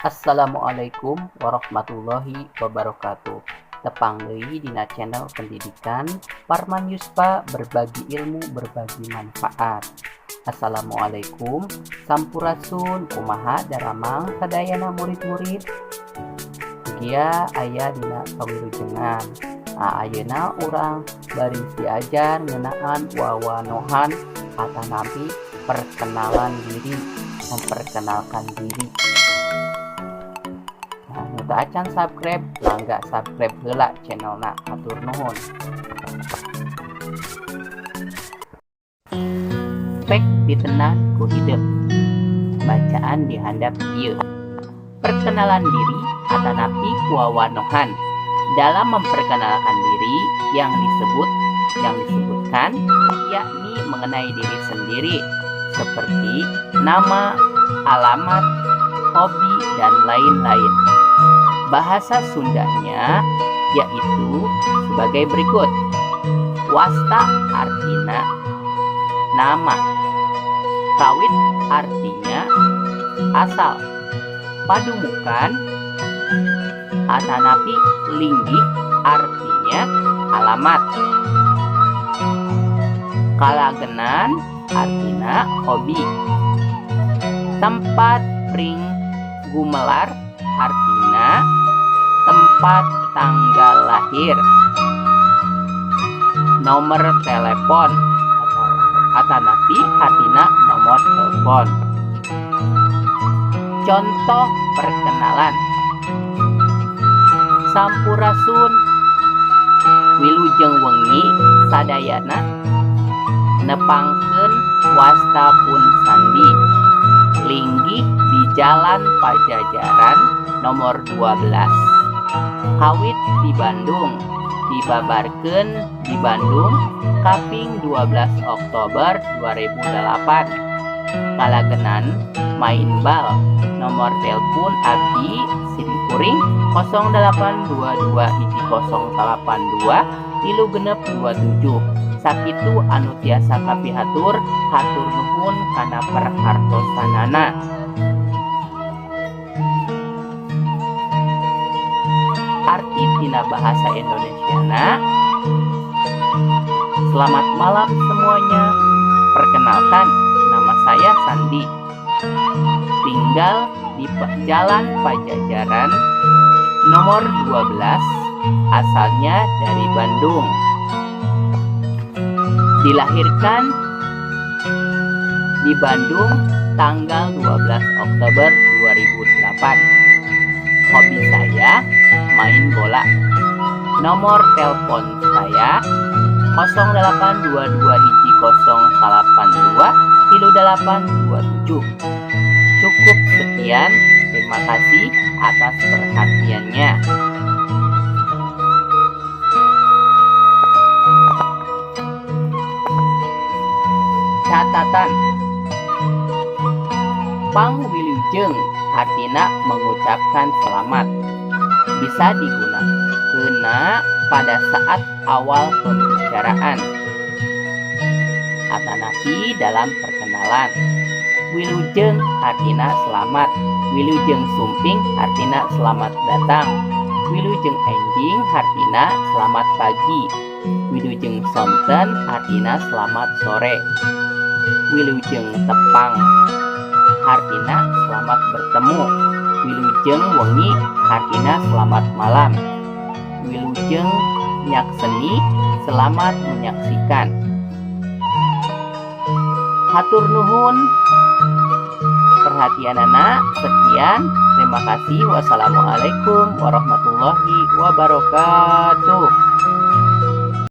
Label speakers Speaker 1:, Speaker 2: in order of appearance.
Speaker 1: Assalamualaikum warahmatullahi wabarakatuh. Tepang deui dina channel pendidikan Parman Yuspa, berbagi ilmu, berbagi manfaat. Assalamualaikum, sampurasun, kumaha daramang sadayana murid-murid? Mugia aya dina kawilujengan. Nah, ayeuna urang baris diajar ngeunaan wawanohan atanapi perkenalan diri, memperkenalkan diri. Nah, nu teu acan subscribe, mangga subscribe heula channelna. Hatur nuhun. Pek ditenang ku hidep. Bacaan di handap ieu. Perkenalan diri atanapi wawanohan. Dalam memperkenalkan diri yang disebutkan yakni mengenai diri sendiri seperti nama, alamat, hobi, dan lain-lain. Bahasa Sundanya yaitu sebagai berikut. Wasta artina nama. Kawit artinya asal. Padumukan atanapi linggih artinya alamat. Kalagenan artina hobi. Tempat pring gumelar artina tempat tanggal lahir. Nomor telepon atanapi artina nomor telepon. Contoh perkenalan. Sampurasun, wilujeng wengi sadayana, nepangkeun wasta pun Sandi, linggih di Jalan Pajajaran nomor 12, kawit di Bandung, dibabarkeun di Bandung kaping 12 Oktober 2008, kalagenan main bal, nomor telepon abdi simkuring 0822 1082 3627. Sakitu anu tiasa kapihatur, hatur nuhun kana perhartosanana. Arti tina bahasa Indonesiana. Selamat malam semuanya. Perkenalkan, nama saya Sandi. Tinggal di Jalan Pajajaran nomor 12, asalnya dari Bandung. Dilahirkan di Bandung tanggal 12 Oktober 2008. Hobi saya main bola. Nomor telepon saya 0822 hiji 082 3827. Cukup sekian, terima kasih atas perhatiannya. Catatan. Pang wilujeng artina mengucapkan selamat. Bisa digunakan pada saat awal pembicaraan atanapi dalam perkenalan. Wilujeng artina selamat. Wilujeng sumping artina selamat datang. Wilujeng enjing artina selamat pagi. Wilujeng sonten artina selamat sore. Wilujeng tepang artina selamat bertemu. Wilujeng wengi artina selamat malam. Wilujeng nyakseni, selamat menyaksikan. Hatur nuhun perhatianana. Sekian, terima kasih. Wassalamualaikum warahmatullahi wabarakatuh.